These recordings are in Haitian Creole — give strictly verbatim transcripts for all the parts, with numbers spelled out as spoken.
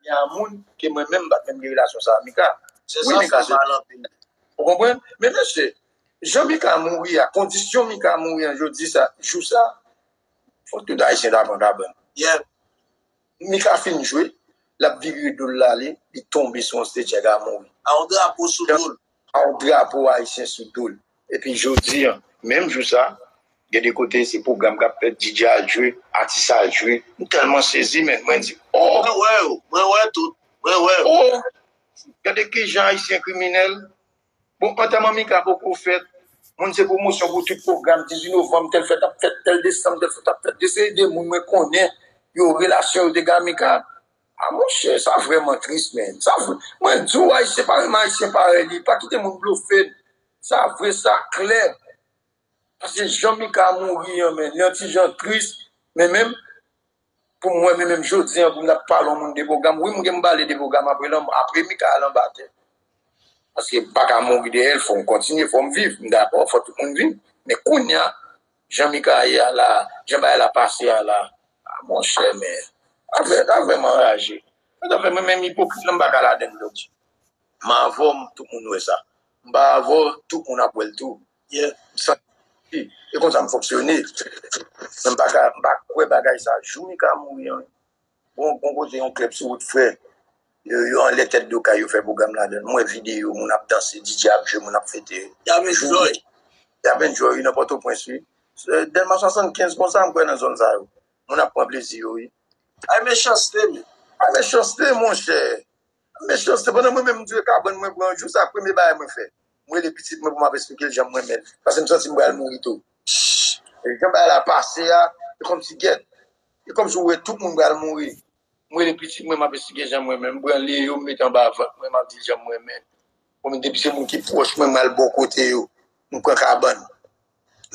gen a moun ke mwen menm m pa t menm gen relasyon sa a Mika. Se wi, sa Mika, fè se mal anpil. Ou konprann? Men mesye, jan Mika mouri a, kondisyon Mika mouri an jodi sa, jou sa, fòk tout Ayisyen ta pran kabann. Yeah. Mika fin jwe, l ap vire do l l ale, li tonbe sou yon stage, nèg la mouri. A yon drapo sou do l. A yon drapo ayisyen sou do l. Epi jodi an, menm jou sa, gen de kote se pwogram k ap fèt, D J al jwe, atis al jwe. M tèlman sezi, men mwen di, oh! Mwen wè yo, mwen wè tout, mwen wè yo. Oh! Gade kijan ayisyen kriminèl. Bon, antèman Mika poko fèt. Moun se pwomosyon pou tout pwogram, dizuit novanm, tèl fèt ap fèt, tèl desanm, tèl fèt ap fèt. Gen seri de moun mwen konnen, yo relasyon yo te gen a Mika. A monchè, sa vrèman tris, men. Sa vre, mwen di w, ayisyen pa renmen ayisyen parèy li. Pa kite moun blofe n. Sa vre, sa klè. Paske jan Mika mouri an, men, li yon ti jan tris, men menm, pou mwen, men menm jodi an, pou m t ap pale yon moun de pwogram, wi, m gen m pale de pwogram apre lanmò, apre Mika al anba tè. Paske m pa ka mouri dèyè l, fò m kontinye, fò m viv. M dakò, fò tout moun viv. Men kounye a, jan Mika ye a la, jan bagay la pase a la, a monchè, men, afè, afè m anraje. Sa fè mwen menm ipokrit la, m pa ka ladann jodi. M avè w, tout moun wè sa. M pa avè w, tout moun ap wè l tou. Yeah. M santi, e konsa m fonksyone. Men m pa ka, m pa kwè bagay sa. Jou Mika mouri an, bon, bon kote yon klèb sou wout frè. Yo, yo anlè tèt do kay, yo fè pwogram ladan l. M wè videyo, moun ap danse, D J ap jwe, moun ap fete. Y ap enjoy. Y ap enjoy, wi, nan Pòtoprens, wi. Dèlma swasannkenz konsa, m kwè nan zòn sa yo. Moun ap pran plezi yo, wi. Ay, mechanste, men. Ay, mechanste, monchè. Mechanste, pandan mwen menm, m dwe kabann mwen pran jou sa, premye bagay mwen fè. Mwen rele pitit mwen pou m ap esplike l jan mwen menm. Paske m santi m pral mouri tou. E jan bagay la pase a, e kòmsi gèt. E kòmsi w wè tout moun pral mouri. Mwen rele pitit mwen, m ap esplike jan mwen menm. M pran Leo, m mete anba vant mwen, m ap di l jan mwen menm. Bon, men depi se moun ki pwòch mwen, m al bò kote yo. M pran kabann.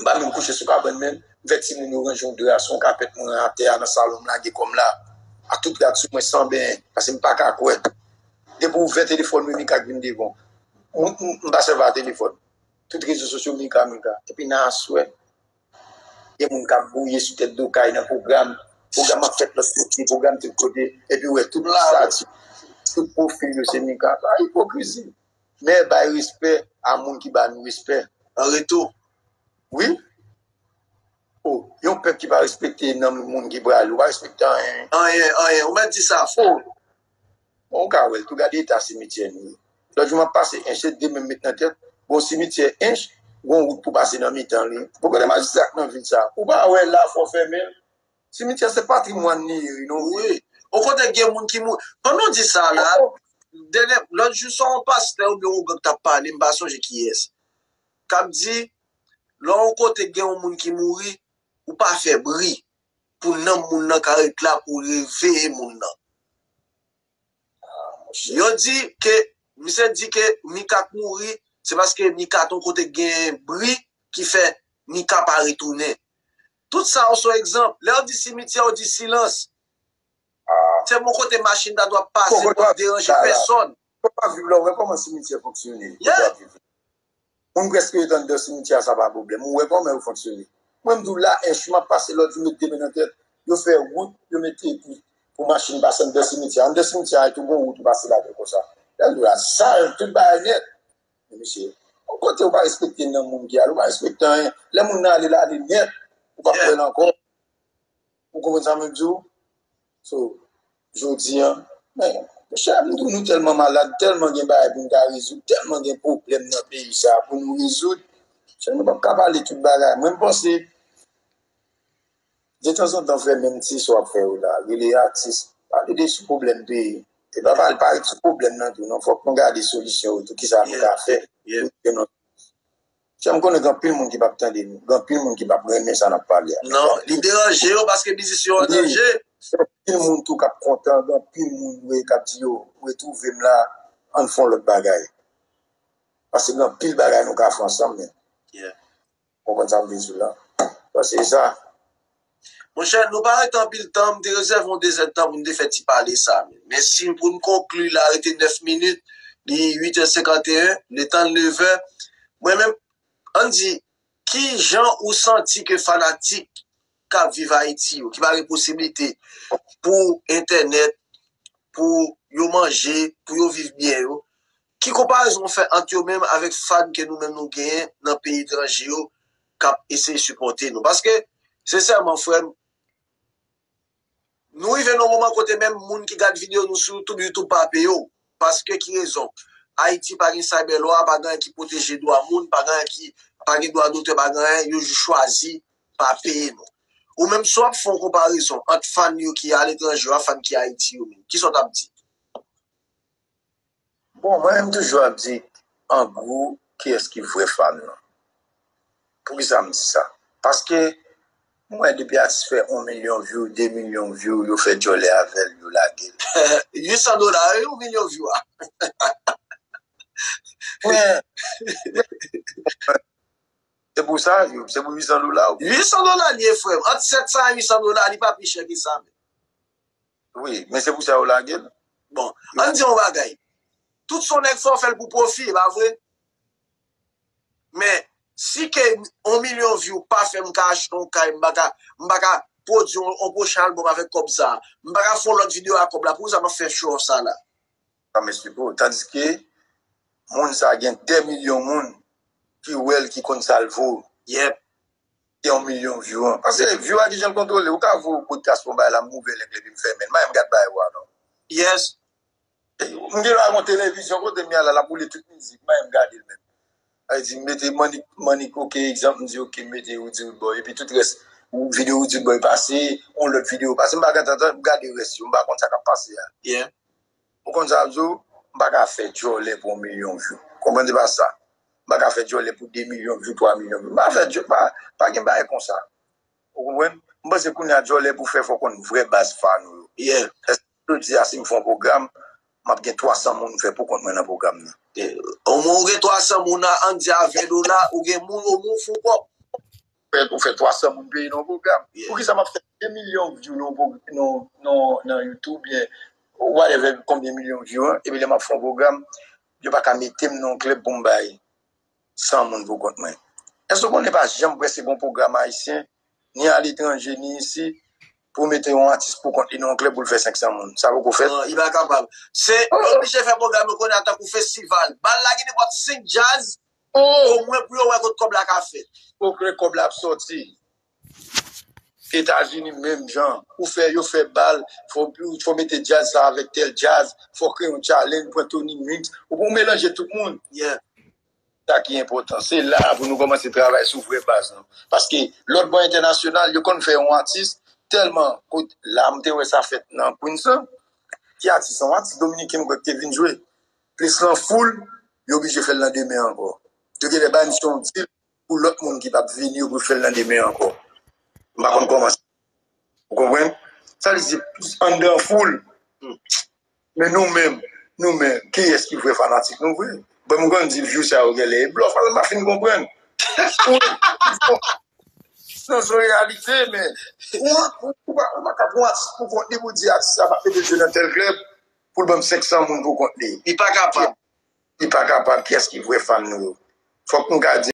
M pa menm kouche sou kabann menm. M fè timoun yo ranje yon dra sou yon kapèt mwen atè a nan salon, m lage kò m la. Ak tout rad sou mwen san benyen, paske m pa ka kwè. Depi w ouvè telefòn mwen, Mika k vin devan w. M, m, m pa sèvi a telefòn. Tout rezo sosyo, Mika, Mika. Epi nan aswè, gen moun k ap gouye sou tèt do kay nan pwogram. Pwogram ap fèt lòt kote, pwogram tout kote. Epi w wè tout estati, tout pwofil yo se Mika. Sa ipokrizi. Men bay respè a moun ki ba nou respè. An retou. Wi. O, yon pèp ki pa respekte nanm moun ki prale, ou pa respekte anyen. Anyen, anyen. Ou mèt di sa fò. Bon, ou ka wè l tou, gade eta simityè nou ye. Lòt jou m ap pase Ench, se de men m met nan tèt. Gon simityè Ench, gon wout pou pase nan mitan li. Bon, kote majistra k nan vil sa? Ou pa wè la fò fèmen l? Simityè se patrimwàn li ye, wi, non? Wi. On kote gen moun ki mouri. Pandan w di sa la, dènye, lòt jou, se yon pastè oubyen yon ougan k t ap pale, m pa sonje kiyès. K ap di, lè yon kote gen yon moun ki mouri, ou pa fè bri pou nanm moun nan ka ret la pou reveye moun nan. Yo di ke, misye di ke Mika k mouri, se paske Mika t yon kote gen bri ki fè Mika pa retounen. Tout sa yo se yon egzanp. Lè yo di simityè, yo di silans. Se yon kote machin ta dwe pase pou pa deranje pèsòn. Fò pa viv la, ou wè kòman simityè fonksyone. Yeah. Moun prèske ret anndan simityè a, sa pa pwoblèm. Ou wè kòman yo fonksyone. Mwen, m di w la, Ench, m ap pase lòt jou, met de men nan tèt. Yo fè wout, yo mete pou, pou machin pase anndan simityè a. Anndan simityè a, tou gon wout ou pase ladan konsa. Lè l di w la, sal, tout bagay nèt. Men mesye, yon kote ou pa respekte nanm moun ki ale, ou pa respekte anyen. Lè moun nan ale, l ale nèt. Ou p ap wè l ankò. Ou konprann sa mwen di w? So, jodi an, men, monchè, m di w, nou tèlman malad, tèlman gen bagay pou n ta rezoud, tèlman gen pwoblèm nan peyi sa a pou nou rezoud. Monchè, nou p ap ka pale tout bagay. Mwen, m panse, detanzantan, fè menm ti sa w ap fè yo la, rele atis, pale de sou pwoblèm peyi. E pa pale, pa ret sou pwoblèm nan tou, non. Fòk nou gade solisyon yo tou, kisa nou ka fè pou nou Chè, m konnen gen anpil moun ki p ap tande nou, gen anpil moun ki p ap renmen sa n ap pale a. Non, li deranje yo paske biznis yo an danje. Gen anpil moun tou k ap kontan, gen anpil moun wi k ap di yo, m retwouve m la, ann fè yon lòt bagay. Paske gen anpil bagay nou ka fè ansanm, men. Yeah. Ou konprann sa m vle di w la? Paske sa. Monchè, nou pa rete anpil tan, m te rezève yon dezèdtan pou n te fè ti pale sa. Men si pou n konkli la, rete nèf minit, li uit è senkanteyen, letan l nevè. Mwen menm, ann di, ki jan ou santi ke fanatik k ap viv Ayiti yo, ki pa gen posiblite pou entènèt, pou yo manje, pou yo viv byen yo. Ki konparezon w fè ant yo menm avèk fan ke nou menm nou genyen nan peyi etranje yo k ap eseye sipòte nou? Paske, sensèman, frè m, nou rive nan yon moman kote menm moun ki gad videyo nou sou YouTube, YouTube pa peye w. Paske ki rezon? Ayiti pa gen cyber law, pa gen anyen ki pwoteje dwa moun, pa gen anyen ki, pa gen dwa dotè, pa gen anyen, yo jis chwazi pa peye nou. Ou menm, si w ap fè yon konparezon ant fan yo ki aletranje yo a fan ki Ayiti yo menm, kisa w t ap di? Bon, mwen menm toujou ap di, an gwo, kiyès ki vrè fan nan? Poukisa m di sa? Paske m wè depi atis fè yon milyon view, de milyon view, yo fè djòlè avè l, yo lage l. Uit san dola, wi, yon milyon view a. Se pou sa, se pou uit san dola. Uit san dola li ye, frè m. Ant sèt san a uit san dola, li pa pi chè ke sa menm. Wi, men se pou sa yo lage l. Bon, ann di yon bagay. Tout sa yon nèg fè, w fè l pou pwofi, e pa vre? Men, si ke yon milyon view pa fè m ka achte yon kay, m pa ka, m pa ka pwodui yon, yon pwochen albòm avèk kòb sa a, m pa ka fè yon lòt videyo ak kòb la, poukisa m ap fè show off sa la? Sa m esplike w. Tandiske moun sa gen dè milyon moun ki wè l, ki konn sa l vo. Yep. Gen yon milyon view an. Paske view a ki jan l kontwole. Ou ka voye yon podcast pou yon bagay la, m ouvè link li epi m fèmen l. M pa menm gad bagay ou a non. Yes. M gen dwa gon televizyon kote m ye a la, l ap woule tout mizik. M pa menm gade l menm. Sa vle di, m mete Mannik, Mannik, oke, egzanp, m di, oke, m mete Roody Roodboy, epi tout rès, videyo Roody Roodboy pase, yon lòt videyo pase, m pa ka tann gade rès yo, m pa konn sa k ap pase a. Yeah. Ou konn sa m di w? M pa ka fè djòlè pou yon milyon view. Konprann se pa sa. M pa ka fè djòlè pou de milyon view, twa milyon view. M pa fè djòlè, pa, pa gen bagay konsa. Ou konprann? M panse kounye a djòlè pou fè fò konn vrè baz fan ou yo. Yeah. Èske jodi a si m fè yon pwogram, m ap gen twa san moun fè pou kont mwen nan pwogram nan? Omwen ou gen twa san moun, ann di a ven dola, ou gen moun, omwen ou fè yon kòb. Fè, ou fè twa san moun peye nan yon pwogram. Poukisa m ap fè de milyon view nan, nan, nan, nan YouTube, oubyen whatever konbyen milyon view an, epi lè m ap fè yon pwogram, yo pa ka mete m nan yon klèb pou m bay san moun pou kont mwen? Èske w konnen pa janm prèske gon pwogram ayisyen, ni aletranje, ni isi, pou mete yon atis pou kont li nan yon klèb pou l fè senk san moun? Sa poko fèt. Non, li pa kapab. Se, yo oblije fè pwogram yo konnen a tankou festival. Bal la gen nenpòt senk djaz, omwen pou yo wè kot kòb la ka fèt. Fòk lè kòb la ap sòti. Etazini menm jan. Ou fè, yo fè bal, fò, fò mete djaz sa avèk tèl djaz, fò kreye yon challenge, pran Tony Mix. Ou pou melanje tout moun. Yeah. Sa ki enpòtan. Se la pou nou kòmanse travay sou vrè baz nou. Paske lòt bò entènasyonal, yo konn fè yon atis, tèlman, kot la, m te wè sa fèt nan Queens lan, ki atis, yon atis dominiken m kwè ki te vin jwe. Plis lan full, yo oblije fè l nan demen ankò. Yo genlè bay misye yon deal pou lòt moun ki p ap vini yo pou fè l nan demen ankò. M pa konn kòman sa. Ou konprann? Sa vle di, anndan full. Men nou menm, nou menm, kiyès ki vrè fanatik nou vre? Bon, m konn di view sa yo genlè e blòf, paske m pa fin konprann. Non, se yon reyalite, men ou, ou, ou pa, ou pa ka pran yon atis pou kont li pou di atis sa pa mete l jwe nan tèl klèb pou l ban m senk san moun pou kont li. Li pa kapab. Li pa kapab, kiyès ki vrè fan nou yo? Fòk nou ka di